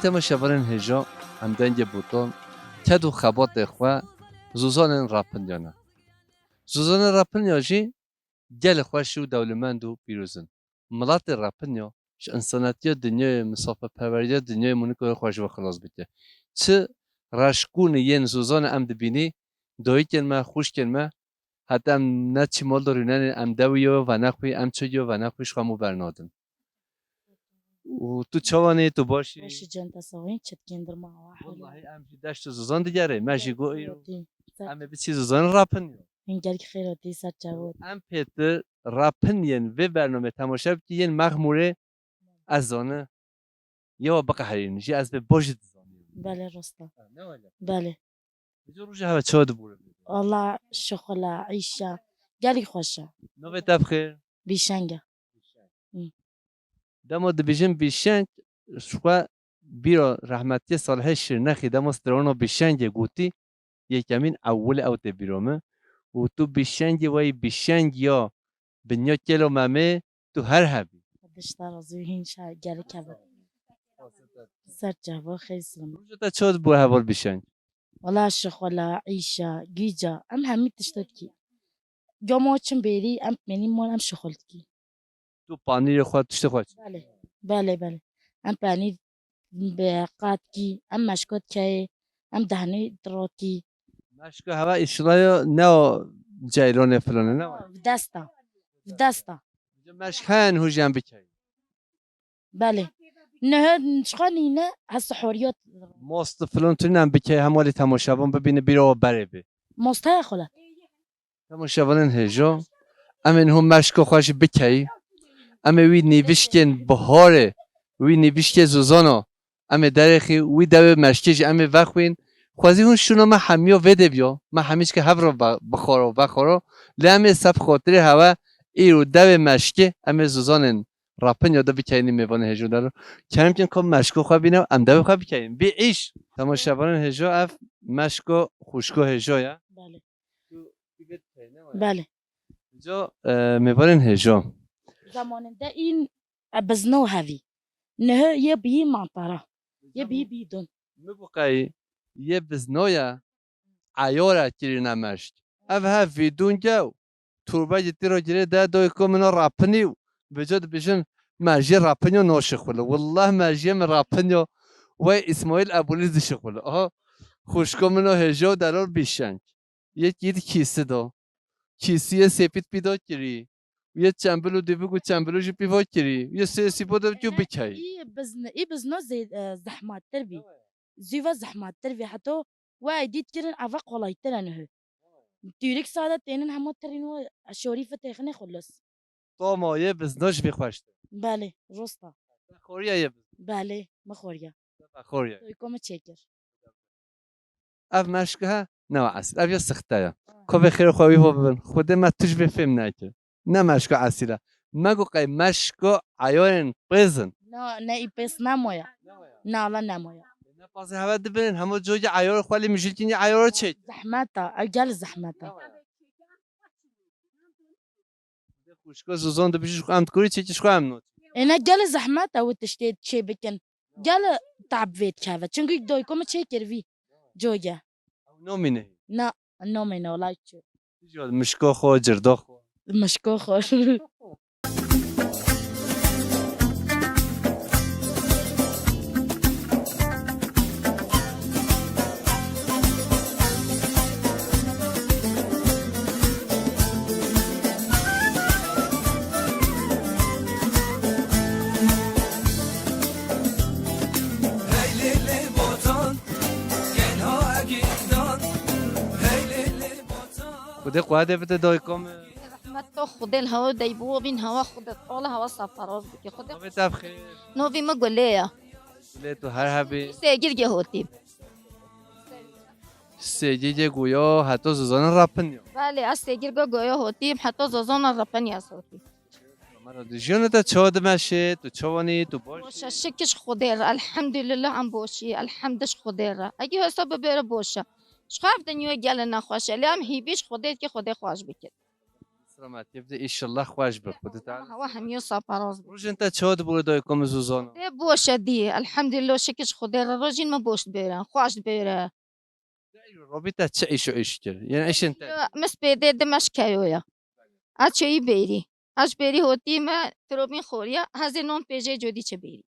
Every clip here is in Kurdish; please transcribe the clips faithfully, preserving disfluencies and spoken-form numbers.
Temaşevanên hêja, em dengê Botan, ked û xebatê xwe zozanên Rapinya ne. Zozanên Rapinya jî gelê xweş û dewlemend û pîroz in. Miletê Rapinya ji însanetiya dinyayê, misafirperweriya dinyayê Monîkoyê xwe ji we xilas bike. Çi reşkûnê yên zozanê em dibînî, dayikên me, xwişkên me, heta em neçî mal de rûnenê, em dewî yo venexwî, em çi yo venexwî ji xwe mû bernadin. Û tu çawanî, tu baş î? Baş î can, te sawîn, çetkên dirma wa. Wellahî em jî deşt û zozan digerê, me jî got îro em ê biçî zozan Rapinya. Hîn gelkî xêr hatî, ser çavot. Em pêtir Rapinyên vê bernamê temaşe bikî, yên Mexmûrê ez zani. Yewa biqeherîn, jî ez vê baş jî dizanî. Belê, rast e. Ha, ne wele? Belê. Vêca roja hewe çawa dibûre? Allah şixula, îşa. Gelî xweş e. Navê te bi xêr? Bîşeng e. Hı. Dema dibêjin Bîşeng, ji xwe bîra rehmetiyê Salihê Şirnexî dema strana Bîşengê gotî, yekemîn ewil ew tê bîra min. Û tu Bîşengê weyî Bîşeng ya binya kêlo Memê, tu her hebî. Dişta razî hîn şa gelek hebe. Ser çava xeyr silim. Roja te çawa dibû heval Bîşeng? Wala şixula, îşa, gîca, em hemî tişta dikî. Gama çim bêrî, em menî mal em şixul dikî. Tu panîrê xwe, tiştê xwe çi? Belê, belê, belê. Em panîr bi qat kî, em meşka dikeyê, em dehnê diratî. Meşka hewa îşilaya ne o ceylanê filanê, ne o? Videsta, videsta. Meşk hene hûjî em bikeyî. Belê. Niha çiqa nîne, hesa horiya. Most filan tu nîne em bikeyî, hem walî temaşevan bibîne, bîra we berê bê. Most heye xula. Temaşevanên hêja, em ê niho meşka xwe jî bikeyî. Em ê wî nîvişkên biharê, wî nîvişkê zozana, em ê derêxî wî dewê meşkê jî em ê vexwîn. Xwezî hûn şûna me hemiya vê dê biya, me hemî çike hev re ve-, bixwara û vexwara. Lê em ê seb xatirê hewe îro dewê meşkê, em ê zozanên Rapinya de bikeyînî mêvanê hêja de. Kerem kin ka meşka xwe bîne, em dewê xwe bikeyîn. Bî îş. Temaşevanên hêja, ev meşka xwişka hêja ye. Belê. Tu, tu vê dikeyî, ne waya? Belê. Ca, e, mêvanên hêja. Zamanında în, e, bizno hevî. Niha yê bî mantara. Yê bî bîdon. Min got qey yê bizno ye, eyara kirîne meşk. Ev hev vîdûn gew. Turbe jî tî re girê de doyko min o rapinî û vêca dibêjin merjê rapinyo noşixule. Willah merjê min rapinyo wey Îsmaîl Ebûlî dişixule. Aha, xwişko min o hêjo delor bîşeng. Yê kî di kîsi do. Kîsiyê sêpît pî do kirî. Yê çembil û dîvik û çembilû jî pî vo kirî. Yê sê sîpo de kî bikey. Î bizn-, î bizno zê-, e, zehmettir bî. Zî ve zehmettir bî. Heto we edît kirin eve kolaytir e niho. Tûrik sade tênin hema tirîn we şorî fitêxinê xulus. Toma yê bizno jî vî xweştir. Belê, rosta. Te xoriya yê bizno? Belê, mi xoriya. Te xoriya. Doyko mi çêkir. Ev meşk he, ne wa esil. Ev ya sixte ya. Ha. Kovê xêr xwe wî vo bibin. Xwedê me tu ji vê fêm nekir. Ne meşko esil e. Me got qey meşko eyarên pêz in. Na, ne î pêz nemoya. Na, la nemoya. Ne pazê heve dibin, hemû coyê eyar xwe lê mijilkî nî eyar çêk. Zehmet e, ew gel zehmet e. Xwişka zozan dibêjî ji xwe em dikurî çêkî ji xwe em not. Êne gelê zehmet e wê tiştê çê bikin. Gelê tab vê dikeve. Çunkî doyko min çê kir vî coge. Ew nomîne. Na, nomîne olay çi. Mişko xo, cirdo xo. Mişko xo. Xwedê qewedê bide dayika me. Rehmet to Xwedê li hewa dey bo bîn hewa Xwedê. Qala hewa serferaz bike. Xwedê. Navê te bi xêr? Navê me Gulê ye. Gulê tu her hebî. Sêgirgê hotî. Sêgirgê goya heta zozana rapin ya. Belê, ez Sêgirgê goya hotî, heta zozana rapin ya hotî. Kamera di jiyana te çawa dimeşê, tu çawanî, tu baş? Boş e, şikir ji Xwedê re, elhamdulillah em boş î, elhamd ji Xwedê re. Egî hesa bibêre boş e. Ji xwe ev dinya gelê nexweş e, lê em hîvî ji Xwedê dike, Xwedê xweş bike. Selametiyê bide, înşallah xweş bi. Xwedê Teala. Wa hemî saparoz bi. Rojên te çawa dibû dayiko min Zuzana? Dê boş e dî. Elhamdülillah, şikir ji Xwedê re rojên me boş dibêre. Xweş dibêre. Robî te çi îş û îş kir? Yanî îşên te? Yo, min spêdê di meş keyo ya. A çeyî bêrî. A ji bêrî hotî me tirobîn xoriya. Hezê non pêjê codî çi bêrî.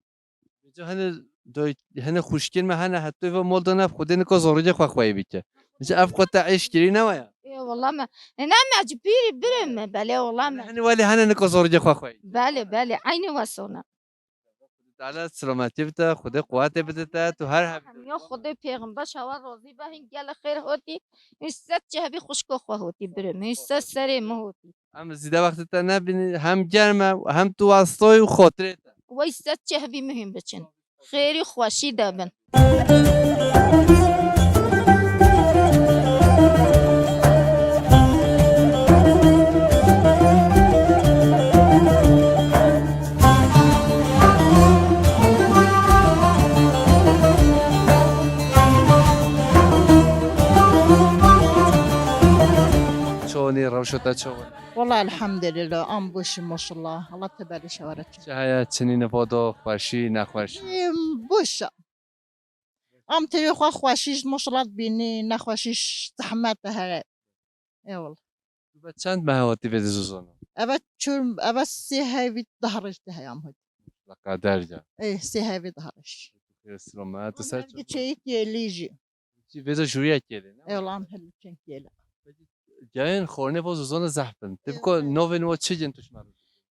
Vêca hene doy-, hene xwişkên me hene hetoy ve mol dana Xwedê nika zorîgê xwe xweyî bike. Vêca ev xwe te îş kirî ne waya? Ê, wela me. E, ne me ci bîrî birê me. Belê wela me. Hene welê hene nika zorîgê xwe xweyî. Belê, belê. Eynî wesona. Teala selametiyê bide, Xwedê quwetê bide te, tu her hebî. Hemiya Xwedê pêxember şewa razî be, hin gelek xêr hotî, hin sed çehvî xwişko xwe hotî birê min, hin sed serê min hotî. Em zîde wextê te nebînî, hem germ e, hem tu wastayî û xotirê te. Wey sed çehvî min hîn biçin. Xêrî xweşî de bin. Çonî rewşa te çawa? Wela elhamdülillah, am boşî maşallah. Allah teberî şewere çi. Çi heye, çinî nivodo, xweşî, nexweşî? Em, boş e. Am tevî xwe xweşî ji maşallah bînî, nexweşî ji zehmet e here. Ewel. Tu be çend meh hatî vê dizozana? Eve çor, eve sê hevî deh roj de heyam hot. La kader ya. Ê, sê hevî deh roj. Xêr selamet, tu ser çi? Çeyî kêlî jî. Çi vêza jûriya kêlê, ne? Ewel am hel çend kêlî. Gehên xornê bo zozana zehf bin. Ti biko novên wo çi gên tu şima?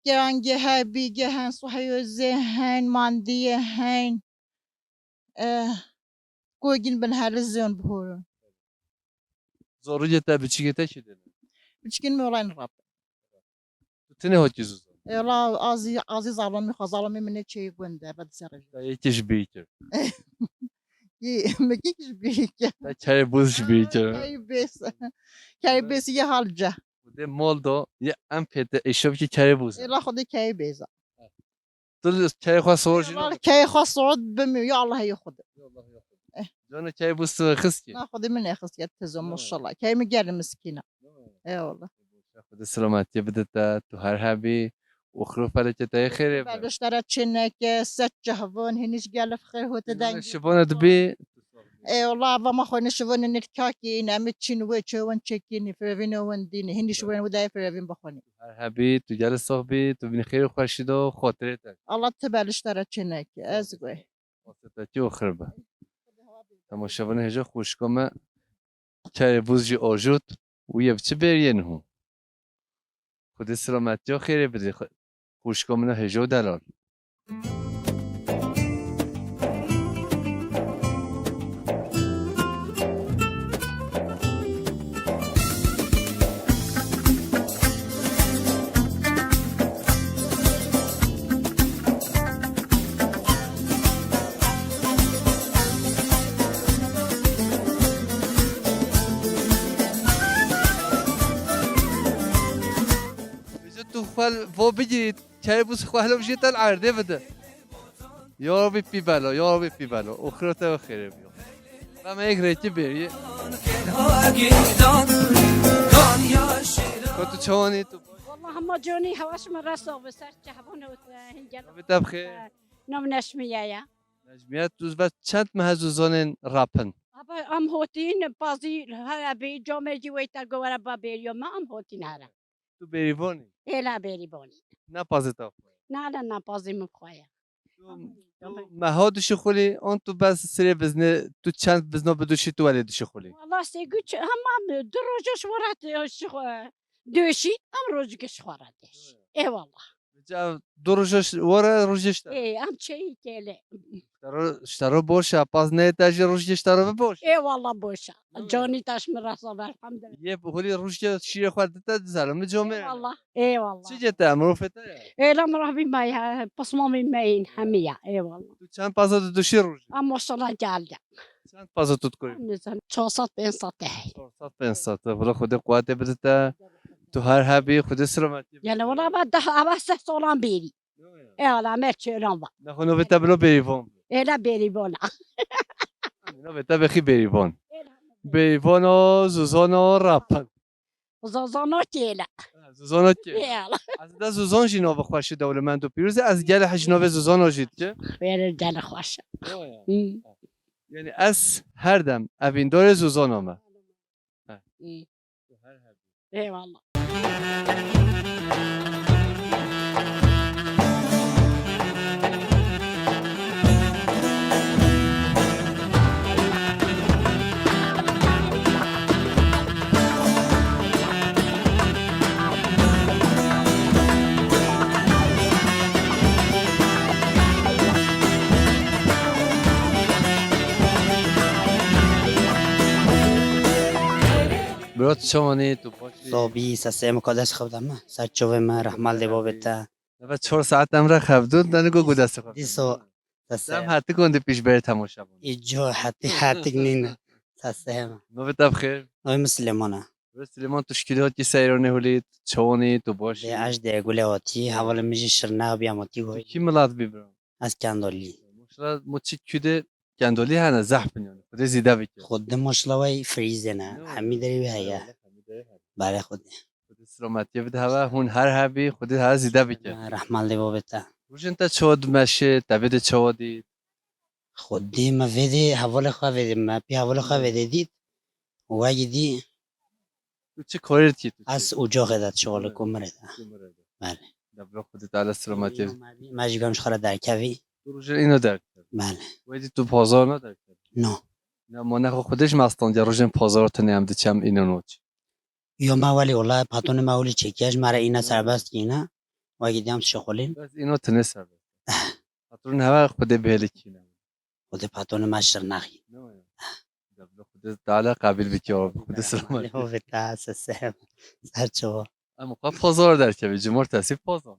Gehên gehebî, gehên suheyozê hên, mandiyê hên. Eh, kogin bin heli zon bihoro. Zorî te biçîkê te çi dene? Biçîkên me olayın rap. Tu tenê hotî zuzan? E, ola azî, azî zalomî xwe, zalomî min ê çeyî gund e, be di serê. Te yekê ji bî kir. Yê, me kî ji bî kir. Te kerê bûz ji bî kir. Kerê bês. Kerê bês ye hal ce. Xwedê mol do, ye em pê te îşo bikî kerê bûz. Êla xwedê kerê bêza. Tu li keyê xwe sor jî. Wala keyê xwe sor bimî, ya Allah ya Xwedê. Ya Allah ya Xwedê. Eh. Cana keyê bû sor xist ki. Na Xwedê min nexist ya tizo, maşallah. Keyê min geldi miskîna. Eyvallah. Xwedê selametiyê bide te, tu her hebî û xiro felekê te yê xêrê be. Beluştara çêneke, set cehvon, hiniş gelif xêr hote dengî. Şibona dibî. Ê, wala, va ma xwe nişivin nil kakî, ne mi çin wê çewin çekî, ni firevîn win dî, ni hînî şivin wê dayê firevîn bixwinî. Her hebî, tu gelî sox bî, tu bînî xêr û xweşî do, xotirê te. Allah te belişte re çênekî, ez goy. Wasitekî û xir be. Temaşevanê hêja xwişko me, kerê bûz jî ajot û yê bi çi bêriyê niho. Xwedê silametiya xêrê bidê xwe-, xwişka min a hêja û delal. Vêca tu xwe vo bigirî, kerê bûz xwe helo bijî te li erdê bide. Ya Rabî pî belo, ya Rabî pî belo. Oxirete ve xêrê biyo. Ve me yek rêkî bêrî. Ko tu çawanî tu? Wallah hema canî hewa ji min re sax be, ser çehbûn û hingel. Navê te bi xêr? Nam Neşmiye ye. Necmiye, tu ve çend meh zozanên rap in? Aba, em hotîn, pazî here bî, camê jî wê te go were ba bêriyo me, em hotîn here. Tu bêrîvan î? Êla bêrîvan î. Ne pazê te xwe? Na, na, na pazê min xwe ye. Tu, tu meha dişixulî, an tu bes sirê biznê, tu çend bizna biduşî, tu welê dişixulî? Wala sê güç, hema du roja ji xwe re dişixu-, döşî, em rojike ji xwe re döş. Ê wala. Ca du roja ş-, were rojê ji te. Ê, em çeyî kêlê. Ji te re, ji te re boş e, paz neyê te jî rojê ji te re ve boş e. Ê wala boş e. Canî te ji min re sax be, elhamdulillah. Yê bi holî rojê şîrê xwe dite di zere min comê. Ê wala, ê wala. Çi cê te, mirofê te ye? Ê la mirofê me ye, pismamê me yên hemî ye, ê wala. Tu çend paza tu duşî rojê? Em maşallah geldi. Çend paza tu dikurî? Nizam, çar sed pênc sed te hey. Çar sed pênc sed te. Valla Xwedê quwetê bide te. Tu her hebî, Xwedê silametî bide. Yani wala ba deh, ava seh solan bêrî. Ê wala me çêran va. Nexwe navê te bilo bêrîvan. Ê la bêrîvan. Navê te bexî bêrîvan. Ê la. Bêrîvan o, zozan o, rap. Zozan o kêle. Zuzana ki. Ê Allah. Ez de Zuzan jî navê xweş e, dewlemend û pîroz e. Ez gelek hej navê Zuzana jî dike. Xêr gelek xweş e. Hı. Yani ez her dem evîndarê Zuzana me. Hı. Eyvallah. Bro, tu çawanî, tu baş î? Sabî, sesê min ka dest xev de me. Ser çavê me, rehmal dê babê te. Eve çar saet em re xev dûn, de nigo ku dest xev. Dîso, sesê. Dem hetik hûn di pîş berê temaşe bûn. Îco hetik, hetik nîne. Sesê me. Navê te bi xêr? Navê min Silêman e. Ve Silêman, tu şikî hatî seyranê holî, tu çawanî, tu baş î? Dê ez dê gulê hatî, hevalê min jî Şirnex bî, em hatî goy. Tu kî milat bî bro? Ez Kendalî. Maşallah, mo çi kû de Kendalî hene, zehf bin yani. Xwedê zîde bike. Xwedê maşallah wey frîzê ne. Ne? Hemî derê wê heye. Eyvallah, hemî derê heye. Belê Xwedê. Xwedê selametiyê bide heve, hûn her hebî, Xwedê her zîde bike. Rehman lê babê te. Rojên te çawa dimeşê, te vê de çawa dît? Xwedê me vê de hevalê xwe vê de me, pê hevalê xwe vê de dît. Wegî dî. Tu çi karê dikî tu? Ez ocaxê de, şixulê komirê de. Komirê de. Belê. Debra Xwedê Teala selametî. Îno me bî, me jî gam ji xwe re derkevî. Tu rojê îno derkevî? Belê. Wê dî tu pazar ne derkevî? No. Ne, ma nexwe Xwedê ji me standiye rojên pazar tenê em diçem îno noç. Yo me welî wela patronê me welî çêkiye ji me re îne serbest kîne. Wegî dî em şixulîn. Bes îno tenê serbest. Patron heve Xwedê bihêlî kîne. Xwedê patronê me Şirnexî. Ne ya. Debra Xwedê Teala qebîl bike, Xwedê selamet. Lê hovê te sesem. Ser çava. Em xwe pazar derkevî, cumartesî pazar.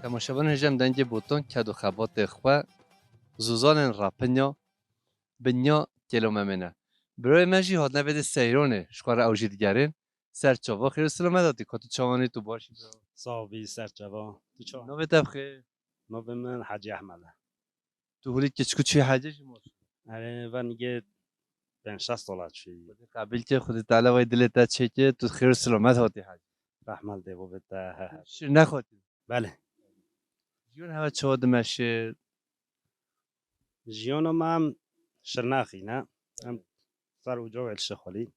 Temaşevanên hêja em dengê botan ked û xebatê xwe, zozanên rapinya, binya kêlo memê ne. Birayê me jî hatine vê de seyranê, ji xwe re ew jî digerên. Ser çava, xêr û silamet hatî, ka tu çawanî, tu baş î? Sax bî, ser çava. Tu çawa? Navê te bi xêr? Navê min Hecî Ehmed e. Tu hûrî kiçik û çûyî hecê jî maşallah. Erê, ben nigê pênc şeş sala çûyî. Xwedê qebîl ke, Xwedê Teala wey dilê te çêke, tu xêr û silamet hatî hecê. Rehmal dê bobê te. Şirnex hatî? Belê. Jiyan heve çawa dimeşê? Jiyana me em Şirnexî ne. Em ser uca wê şixulî.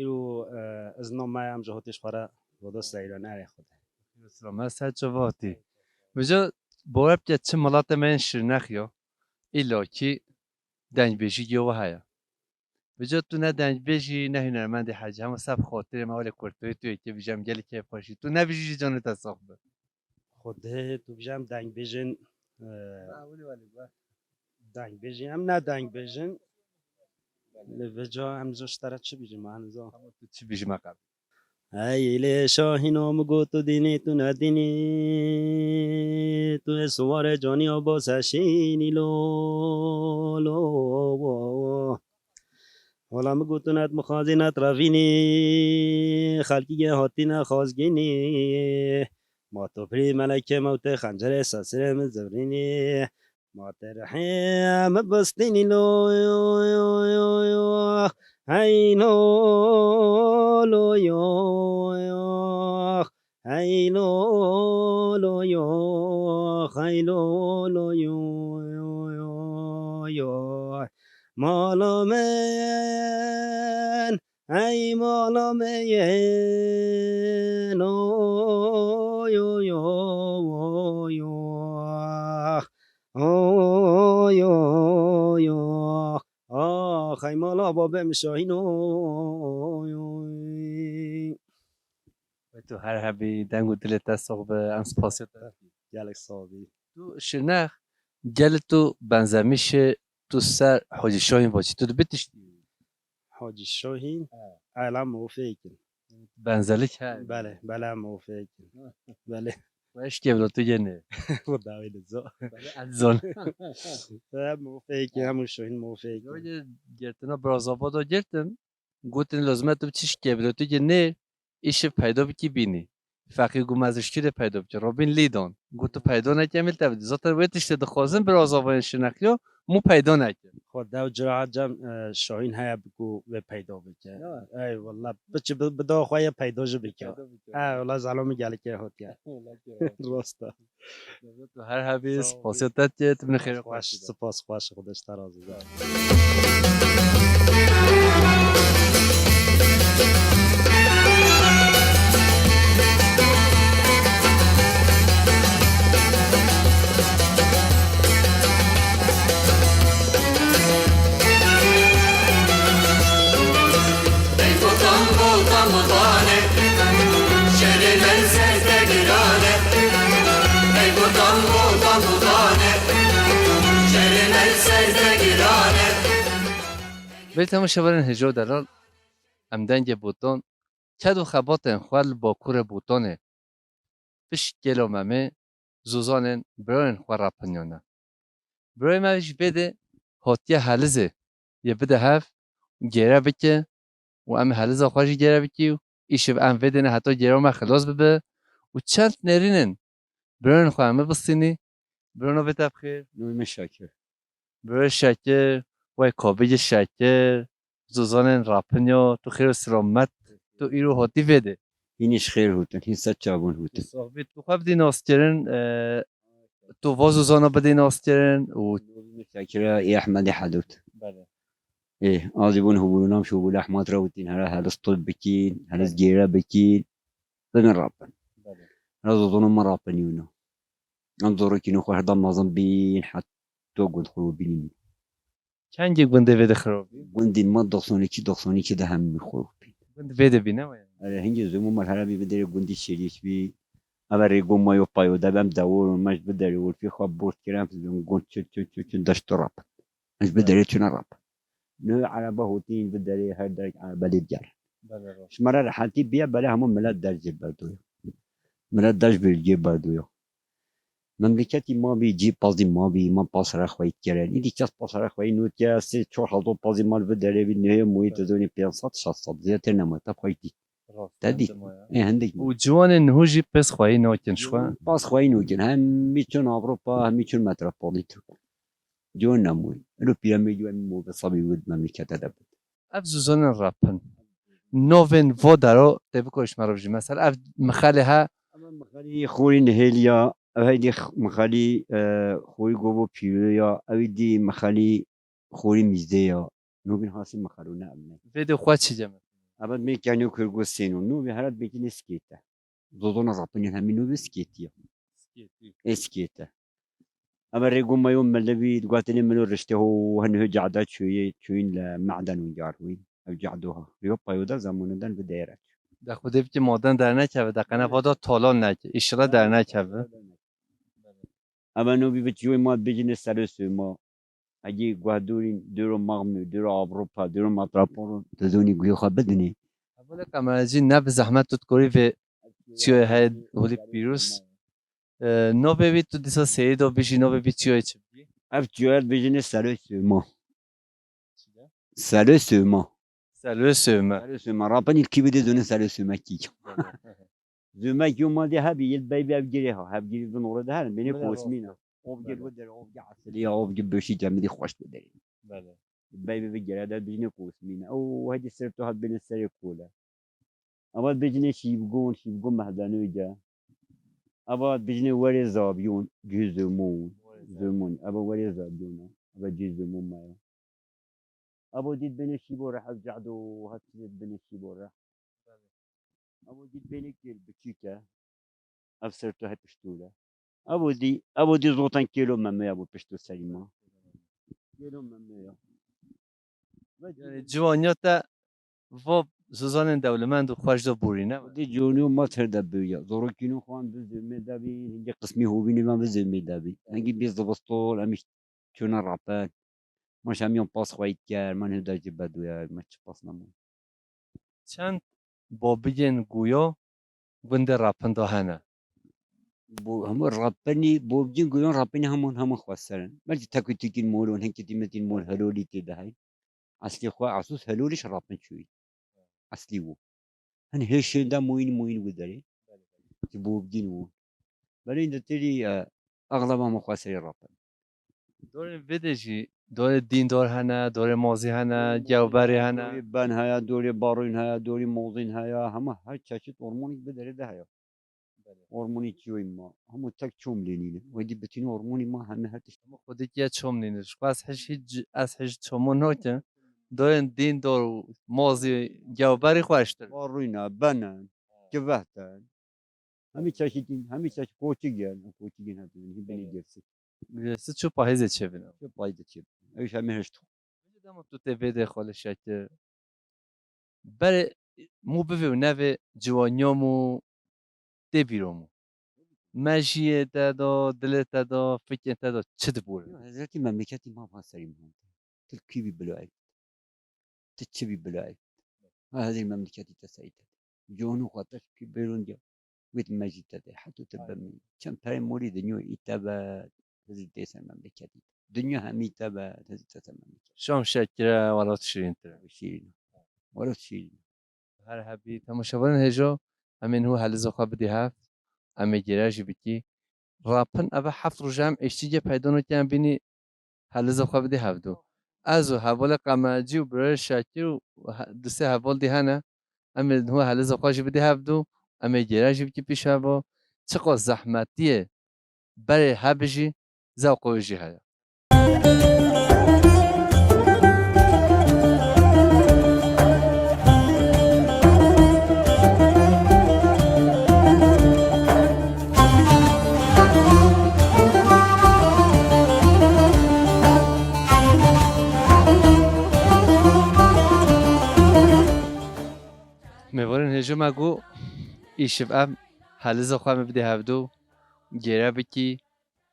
Îro, e, izna me em ji hotî ji xwe re rodo seyran erê Xwedê. Selamet ser çava hatî. Vêca bawer bike çi milatê me yên Şirnex ya, îlla kî dengbêjî giyo we heye. Vêca tu ne dengbêjî, ne hunermendê hecî, hema ser bi xatirê me welê kurtoyê tu yekê bijî em gelî keyfxweşî. Tu nebijî jî canê te sax be. Xwedê tu bijî em dengbêjin, e, dengbêjî em ne dengbêjin. Lê vêca em zû ji te re çi bijî me, em zû. Hema tu çi bijî me qebîl. Hey lê şahîno, min got tu dînî, tu nedînî, tu ê siwarê canî abo seşînî lo, lo, wo, wo. Wela min got tu net mixwazî, net revînî, xelkî ge hatîne xazgînî. Ma tu pirî melekê mewtê xencerê sesirê min zivrînî. Ma te rehê min bistînî lo, yo, yo, yo, yo. Hey lo, lo, yo, yo. Hey lo, lo, yo. Hey lo, lo, yo, yo, yo, yo. Mala min, hey mala min, oy, oy, oy, oy, oy. Oy, oy, oy. Ax, hey mala babê min Şahîn, oy, oy. Wê tu her hebî, deng û dilê te sax be, em spasiya te dikî. Gelek sax bî. Tu Şirnex, gelê tu benzemîşê tu ser Hacî Şahîn va çi? Tu dibî tiştî? Hacî Şahîn, he. Ela mofêk in. Benzelik he. Belê, belê mofêk in. Belê. Weş kevlo tu gene. Xwe dawê li zo. Elzon. Hem mofeyekî hem û şohin mofeyekî. Yo, ye girtina Birazava da girtin. Gotin lazim e tu biçî ji kevlo tu gene, îşi peyda bikî bînî. Feqî got ez ji kî de peyda bikî. Robin Lidon. Got tu peyda neke, em li te bidî. Zaten wê tiştê dixwazin Birazavayên Şirnexî ya, mû peyda neke. Xwe dew cira cem, e, şahîn heye ku wê peyda bike. Ya. Ey wela, biçi bi, bi da xwe ye peyda jî bike. Peyda bike. He, wela zelomî gelekê hotiye. Wela ki. Rast e. Dewlet tu her hebî, spasiya te diye, tu binê xêrê xweş, spas, xweş, Xuda ji te razî be. Belê temaşevanên hêja û delal, em dengê Botan, ked û xebatên xwe li Bakurê Botanê, pişt Kêla Memê, zozanên birayên xwe rapinyane. Birayê me jî vê de hatiye Helizê yê bide hev, gêre bike û em ê Heliza xwe jî gêre bikî û îşev em vê de ne heta gêra me xilas bibe û çend nêrînên birayên xwe em ê bistînî. Biro navê te bi xêr? Navê min Şakir. Biro Şakir, wey kabigî Şakir, zozanên rapinya, tu xêr û selamet, tu îro hatî vê de. Hîn ji xêr hûtin, hîn ser çavûn hûtin. Sax bî, tu xwe bidî naskirin, e, tu va zozana bidî naskirin û Navê min Şakir e, ê Ehmedê Hedût. Belê. Ê, azî bûn hûbûn, nam şûbûn Ehmed re witîn, here helis tut bikîn, helis gêre bikîn, bibin rapin. Belê. Here zozana min rapin yûna. Em zorokî nû xwe her da mezin bîn, heta gund xirobînî. Çend gundê vê de xirobî? Gundên me doxsan û iki, doxsan û iki de hemî xirobî. Gund vê de bî, ne waya? Erê, hingê zûmû me herabî bi derê gundî Şêrîş bî. Eve rêgo me yo payo de bem dewor, me ji bi derê wolfî xwe bort kirin, em gund çin, çin, çin, çin, deşto rap. Em ji bi derê çûne rap. Nû erebe hotîn bi derê her derek erebe lê diger. Belê, rast. Ji me re rehetî biye, belê hemû milet dercê berdoya. Milet derc bêrgê berdoya. Memleketî ma bî, cî pazî ma bî, ma pasera xweyî dikirin. Îdî kes pasera xweyî nû dikirin, sê çar hezar pazî mal bi derê bî, nihê mûyî dizonî pênc sed, şeş sed, zêdetir nema, te xweyî dît. Rast, te dît. Ê, hindik ma. Û ciwanên niho jî pês xweyî nakin ji xwe? Pas xweyî nûkin. Hemî çûn Ewropa, hemî çûn metropolî tu. Ciwan nemûyî. Elo pîremê ciwan mû bi sabî wid memlekete de bid. Ev zûzanên rap in. Novên vo dero tê biko ji me re bijî. Mesela ev mixelê he. Ev mixelî xorî nihêlî ya. Ev heydî x-, mixelî, e, xorî govo pîroyê ya. Ew dî mixelî xorî mîzdê ya. Novên hasî mixelo ne ev ne. Vê de xwe çi cem? Ev me kenyo kirgo sêno. Novê heret bêkî ne skête. Zozona rapinên hemî nû bi skêtiye. Skêtî. Ê skête. Eve rêgo me yo milivî, diguhatinê milo riştê ho, hin ho cehda çûyê, çûyîn li mehden û car hûyîn. Ev cehdo ha. Yo payoda zamanından bi değer aç. De Xwedê bikî maden dernekeve, de qene vada talan neke, îşila dernekeve. Eve nû bî bi çiyoy ma bicine selo suyma. Egî guhdorîn dêro Maxmû, dêro Ewropa, dêro Matrapolo, tu zonî guhê xwe bidinî. Hevalê Qemercî, ne bi zehmet tu dikorî vê çiyoyê heye holî pîroz. E, navê wî tu dîsa seyî da bijî, navê wî çiyoyê çi bî? Ev çiyoyê dibêjinê Selo Sêma. Çi de? Selo Sêma. Selo Sêma. Selo Sêma. Rapinî kî bidê zonê Selo Sêma kî. Zûmek yo ma dê hebî, yil bey bê ev girê ha. Hev girî bin orada herin, bênê Bila kosmîna. Ov gir Bele. Wi derê, ov gir esilî ya, ov gir beşî cemidî xweş wi derê. Bele. Bey bê bi gire de bijnê kosmîna. O hedi ser tu hat bênê serê kole. Ava bijnê şîvgon, şîvgon mehdanoy de. Ava bijnê werê zabyon, cihê zomon. Werê zabyon. Zomon. Ava werê zabyon. Ava cihê zomon me ya. Abo dît bênê şîbo re, ev cehdo hat çi dît bênê şîbo re. Abo dît bênê kêl biçîk e. Ev ser tu hep piştû re. Abo dî, abo dî zotan kêlo meme ya bo piştû serî ma. Kêlo meme ya. Yani ciwaniya te va zozanên dewlemend û xweş de borîne. Dî ciwaniyo ma ter de bûya. Zorokîno xwan bi zêmê de bî, hingê qismî hovînê van bi zêmê de bî. Hingî bî zivistol, em çûna rapin. Ma şemiyan pas xweyî diker, ma nihê dajê bedoya, ma çi pas nema. Çend babigên goya gundê Rapinda hene? Bo hemû rapinî, bobcîn guyon rapinî hemûn hemû xweser in. Belkî tek û tikîn mol û hinkî tîmetîn mol helolî tê de hey. Eslî xwe esûs helolî ji rapin çûyî. Eslî wo. Hin hêşên de moyîn moyîn wi derê. Ki bobcîn wo. Belê de têrî, e, exleba hemû xweserî rapin. Dorên vê de jî, dorê dîndor hene, dorê mozî hene, gewberî hene. Dorê ben heye, dorê barûn heye, dorê mozîn heye, hema her çeşit ormonî bi derê de heye. Belê. Ormonî çiyoyî ma, hemû tek çom lê nîne. Wedî bitînî ormonî ma heme her tişt. Hemû xwedî kiye çom nîne. Ji xwe ez hij hiç, ez hij çomû nokim. Dorên dîndor û mozî gewberî xweştir. Barûn e, ben e, kivehte. Hemî çeşitîn, hemî çeşit koçik ye, koçikên hepî, hî binê girsik. Girsik çu pahîzê çêbin. Çu pahîzê çêbin. Ew jî hemî hişt. Dema tu tê vê dê xwe li şekil. Berê mû bivê û nevê ciwaniya mû tê bîro mû. Mejiyê te do, dilê te do, fikrên te do, çi dibûre? Ya, hezretî memleketî ma va serî mihante. Tu kî bî bila ev. Tu çi bî bila ev. Ha, hezir memleketî te serî te. Cihonû xwe te kî bêrûn diya. Wê tu mejî te de. Heto tu bimî. Çend perê morî dinyayê te be. Hezir tê ser memleketî. Dinya hemî te be. Hezir tê ser memleketî. Şam şekire, welat şirîntir e. Şirîn. Welat şirîn. Her hebî temaşevanên hêjo, em ê niho heliza xwe bidî hev, em ê gêre jî bikî. Rapin eve heft roj em êştîgê peyda nake em bînî heliza xwe bidî hevdu. Ez û hevalê Qemecî û birayê Şakir û he-, du sê heval dî hene. Em ê niho heliza xwe jî bidî hevdu, em ê gêre jî bikî pîş heva. Çiqas zehmetiyê berê hebijî, zewqê wê jî heye. Mêvarên hêjo me got, îşev em heliza xwe em ê bidê hevdu, gêre bikî,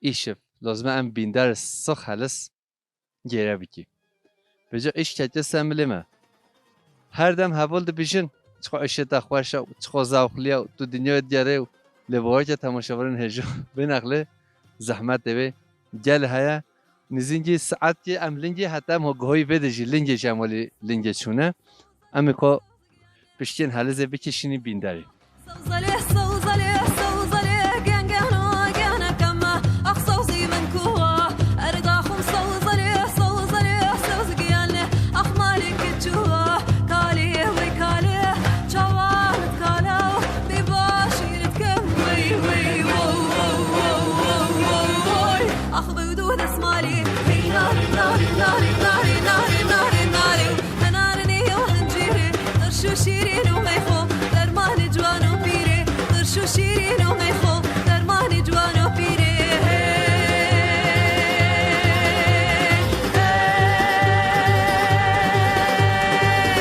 îşev lazim e em bîndar six helis gêre bikî. Vêca îş ketiye ser milê me. Her dem heval dibêjin, çiqo îşê te xweş e, çiqo zewqlî ye, tu dinyayê digerê û lê bawerke temaşevanên hêjo bê nexlê zehmetê wê gel heye. Nizîngî saetê em lingê heta em ho guhoyî vê de jî lingê ji em welî lingê çûne. Em ê ko piştiyên helizê bikişînî bînderî. Sewzalê, sewzalê, sewzalê, gen geno, gene keme, ax sewzî min kuwa, erga xum sewzalê, sewzalê, sewz giyane, ax malê kiçuwa, kalê, wey kalê, çawan kala, bê başî kem, wey, wey, wow, wow, wow, wow, wow, wow. Ax bewdu desmalê, hey, nari, nari, nari, nari, nari, nari, nari. Henarinê yo hincîrê, tirş û şîrîn û meyxo, dermanê ciwan û pîrê, tirş û şîrîn û meyxo, dermanê ciwan û pîrê.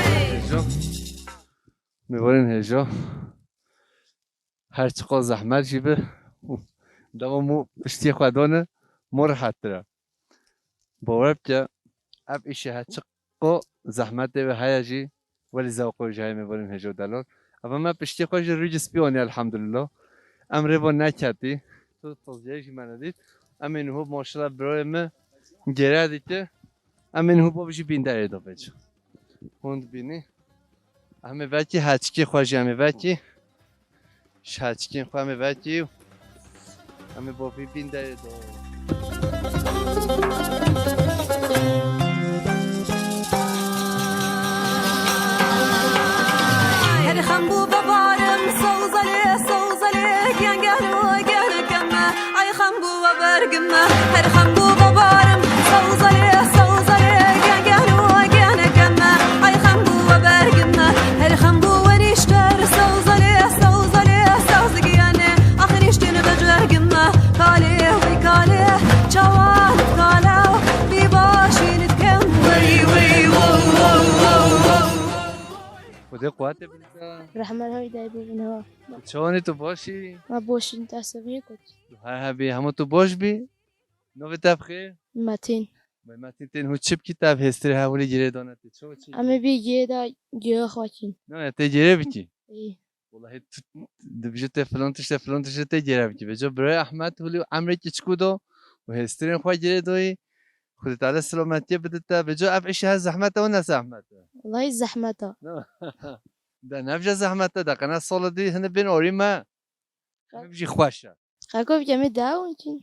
Hey, hey. Mêvarên hêja. Her çiqas zehmet jî bi, dema mû piştiyê xwe dane, mû rehettir e. Bawer bike, ev îşê her çiqas zehmetê wê heye jî, welî zewqê wê jî heye, mêvarên hêja û delal. Eva me piştiyê xwe jî rûcî spî anî, elhamdulillah. Em rê bo neketî. Tu taziyê jî me nedît. Em ê niho maşallah birayê me gêre dike. Em ê niho bo jî bînderê de vêc. Hûn dibînî. Em ê vekî heçikê xwe jî em ê vekî. Ji heçikên xwe em ê vekî. Em ê bo vî bîn derê do. Her xem bû bebarim, sewzalê, sewzalê, gen gel û gen keme. Ay xem bû we bergim me, her xem bû bebarim, sewzalê, sewzalê, gen gel û gen keme. Ay xem bû we bergim me, her xem bû we nîşter, sewzalê, sewzalê, sewz giyane, ax nîştin be cergim me, kalê, wey kalê, çawan kala, bî başîn dikem, wey, wey, wow, wow, wow, wow. Xwedê quwetê bide. Rehmet hoy de bî inho. Çawanî tu başî? Ma boşîn te seviyê kut. Her hebî, hemû tu baş bî. Navê te bi xêr? Metin. May Metin, tên hû çi bikî, te ev hêstirê hewlî girê dane, tê çi çi? Em ê bî girê de girê xwe kîn. Ne, tê girê bikî? Ê. Wellahî tu dibêje tê filan tiştê, filan tiştê tê gêre bikî. Vêca birayê Ehmed hûlî emrekî çikû do û hêstirên xwe gêrê doyî. Xwedê Teala selametiyê bide te. Vêca ev îşê he zehmet e û ne zehmet e? Wellahî zehmet e. De ne vêca zehmet e, de qene sala dî hine bên orî me. Ev jî xweş e. Xeko bike me dew çin.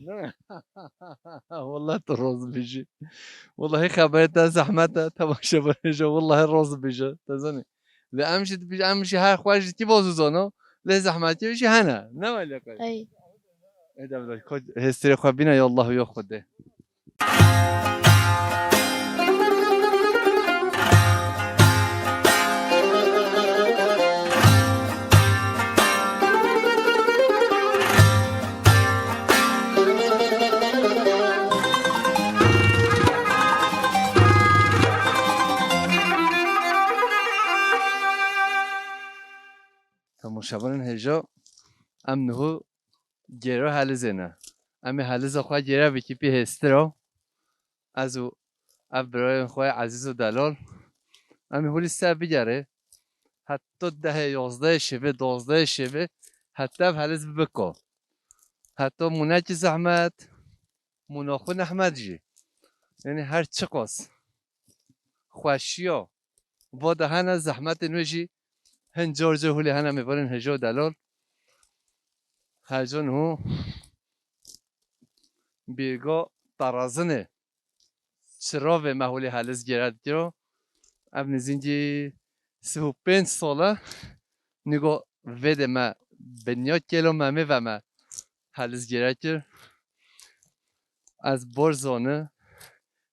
Wellahî tu roz bijî. Wellahî xeberê te zehmet e, temaşevanê jî wellahî roz bijî. Te zanî. Lê em jî dibêjin, em jî her xweş dikî boz û zano. Lê zehmetiyê jî hene. Ne wele qey? Ey. Ê de bila, ko hêstirê xwe bîne, ya Allah, ya Xwedê. Temaşevanên hêja, em niho gêra helizê ne. Em ê heliza xwe gêre bikî pê hêstira. Ez û ev birayên xwe ezîz û delal. Em ê hûlî ser bigerê. Heta dehê, yazdehê şevê, dozdehê şevê, heta ev heliz bibe ko. Heta mûnekî zehmet, mûna xwe nehmet jî. Yanî her çiqas xweşiya va de hene, zehmetên wê jî hin car car hûlê hene, mêvanên hêja û delal. Her can hû bêrga terazinê çiravê me hûlê heliz gêre dikiro. Ev nizîngî sih û pênc sal e. Nîgo vê de me bi nîya kêlo Memê ve me heliz gêre kir. Ez bor zani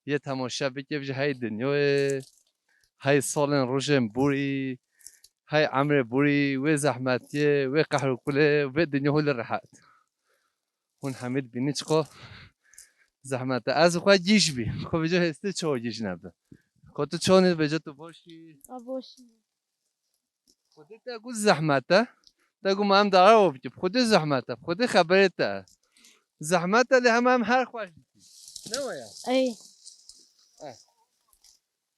yê temaşe bike ji hey dinyayê, hey salên rojên borî, hey emrê borî, wê zehmetiyê, wê qehr û kulê, wê dinya hûlê rehet. Hûn hemî dibînin çiqo zehmet e. Ez xwe gîj bî. Xwe vêca hêstê çawa gîj nebe. Ko tu çawa nî vêca tu boş î? A boş. Xwedê te got zehmet e. Te got ma em dawa bikî. Xwedê zehmet e. Xwedê xeberê te. Zehmet e lê hema em her xweş dikî. Ne waya? Ey. Eh.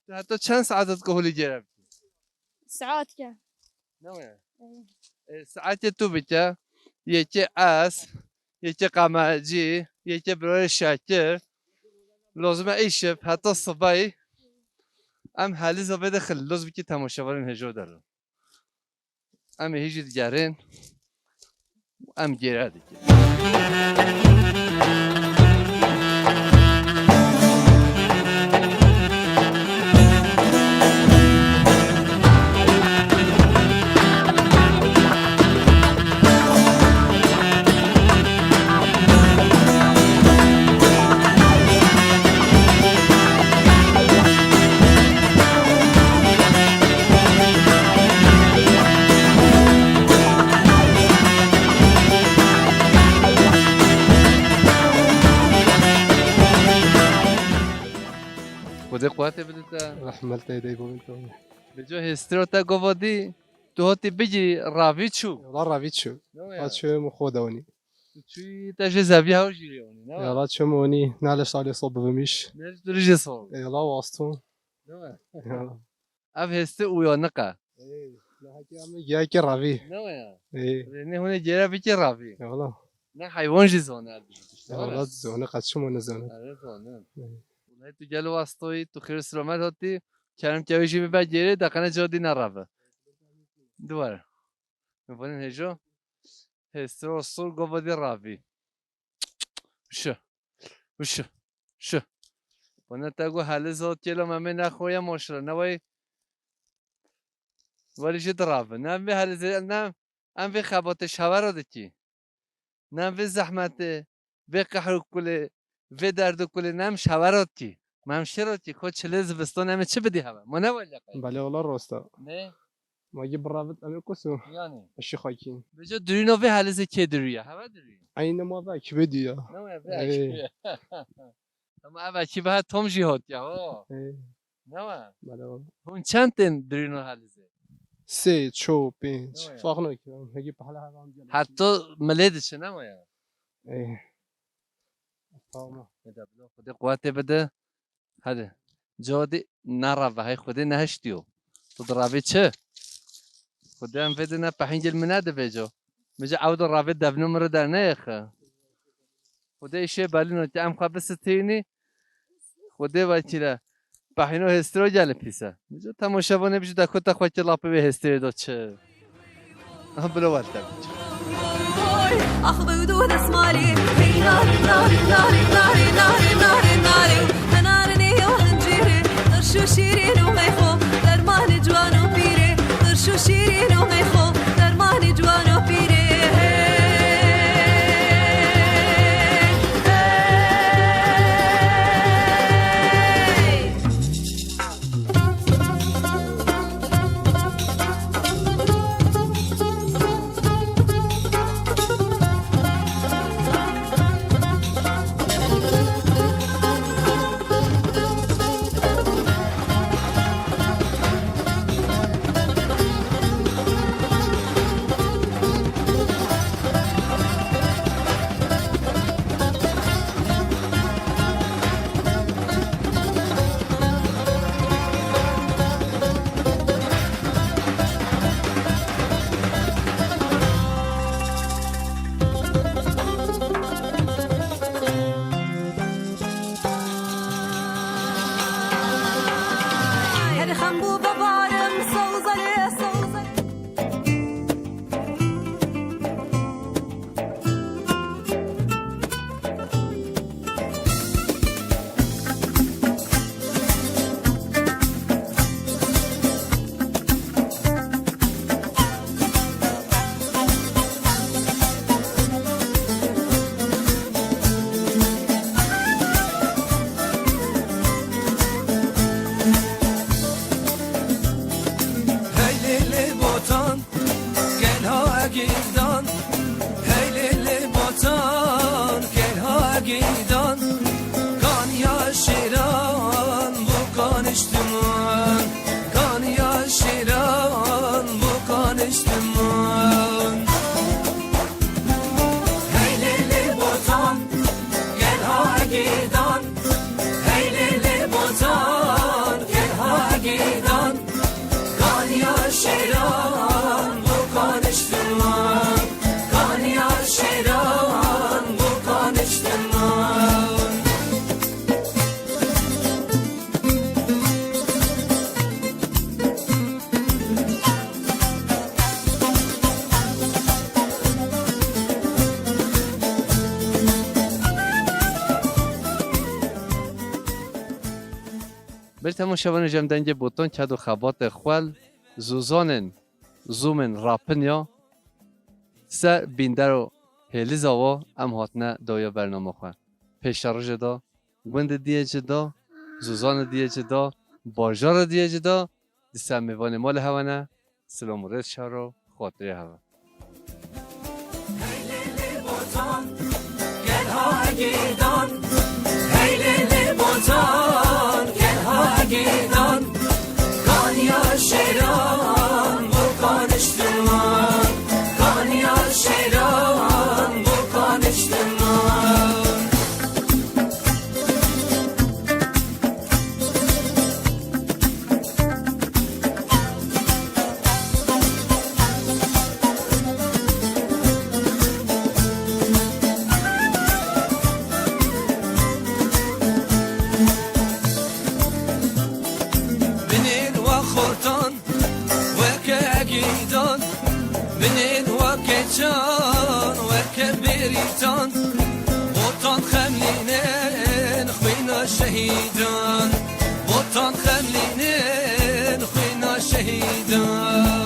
Tu heta çend saet dike holê gêre bikî? Saet ke. Ne waya? Ey. E, saetê tu bike. Yekê ez. Yekê Qamacî, yekê birayê Şakir. Lozime îşev heta sibay. Em heliza vê de xil loz bikî temaşevanên hêja û delal. Em ê hîjî digerin. Em gêre dikin. Xwedê quwetê bide te. Rehmet te dey bavê te. Vêca hêstira te gava dî, tu hatî bigî ravî çû. Wala ravî çû. Ne ya? Ha çû min xwe de onî. Tu çûyî te jê zevî hew jî rê onî, ne ya? Yala çû min onî, ne li salê sob bivimîş. Ne ji tu rê jê sob. Yala waston. Ne ya? Yala. Ev hêstê uyanik e. Ê, ne hekî em giyayekî ravî. Ne ya? Ê. Rê ne hûnê gêre bikî ravî. Yala. Ne heywan jî zane ev dijî tiştê. Yala zane, qet çima nezane. Erê zane. Ê. Wulay tu gelo wastoyî, tu xêr û selamet hatî. Kerem ke wê jî bibe gêrê, de qene ca dî nereve. Duwar. Min vanên hêjo. Hêstiro sur gova dî ravî. Şu. Şu. Şu. Bana te got heliz hot kêlo Memê nexoye maşallah. Ne way. Welî jî dirave. Ne em vê helizê, ne em vê xebatê şevera dikî. Ne em vê zehmetê, vê qehr û kulê, vê derd û kulê ne em şevera dikî. Me em şêra dikî. Ko çilê zivistan em ê çi bidî heve? Ma ne wele qey? Belê wala rosta. Ne? Ma yê biravit em ê kusu. Yani. Eşî xakî. Vêca dirûno vê helizê kê dirûye? Heve dirûye. Eyne ma ve ekîbê diya. Ne waya vê ekîbê. Ama ev ekîbe ha Tom jî hot ya, ho. Ê. Ne wa? Bela wa. Hûn çend tên dirîno helizê? Sê, ço, pênc. Ne wa ya? Farq nake. Hegî pehla hevan gel. Heta milê diçe ne wa ya? Ê. Tamam. Hede bila Xwedê quwetê bide. Hadi. Codî nerave, hey Xwedê nehiştiyo. Tu diravî çi? Xwedê em vê dine pehîngil min nedivêco. Min ji ewda ravê devnû min re derneyêxe. Xwedê îşê belîno ki em xwe bisitînî. Xwedê vekîle. Pehîno hêstiro gelê pîse. Min ji temaşevanê bijî dekota xwe ki lapê wê hêstirê do çi. Aha, bilo werte. Ax bevdo desmalê, hey nare, nare, nare. Henarinê yo hincîrê, tirş û şîrîn û meyxo, dermanê ciwan û pîrê, tirş û şîrîn û meyxo, dermanê ciwan û pîrê. Hey, hey. Her xem bû vebarim, sewzerê, sewzerê. Hey lê lê botan, gel ha gîdan. Hey lê lê botan, gel ha gîdan. Kaniya şêran bu kaniştiman. Kaniya şêran bu kaniştiman. Hey lê lê botan, gel ha gîdan. Hey lê lê botan, gel ha gîdan. Kaniya şêran bu kaniştiman. Kaniya şêran bu kaniştiman. Ber temaşevanê jem dengê botan ked û xebatê xwel, zûzanên, zûmên rapinya ser bîndero hêliza wa em hatine dawiya bernama xwe. Pêşerojê da, gundê diyê ci da, zûzanê diyê ci da, bajarê diyê ci da, dîsa mêvanê malê hewe ne, silam û rêz şer û xatirê hewe. Hey lê lê botan, gel ha gîdan. Hey lê lê botan, gel ha gîdan. Kaniya şêran bu kaniştiman. Kaniya şêran bu kaniştiman. Binên we xortan weke gîdan, binên we keçan weke bêrîtan. Botan xemlînên xwîna şehîdan, botan xemlînên xwîna şehîdan.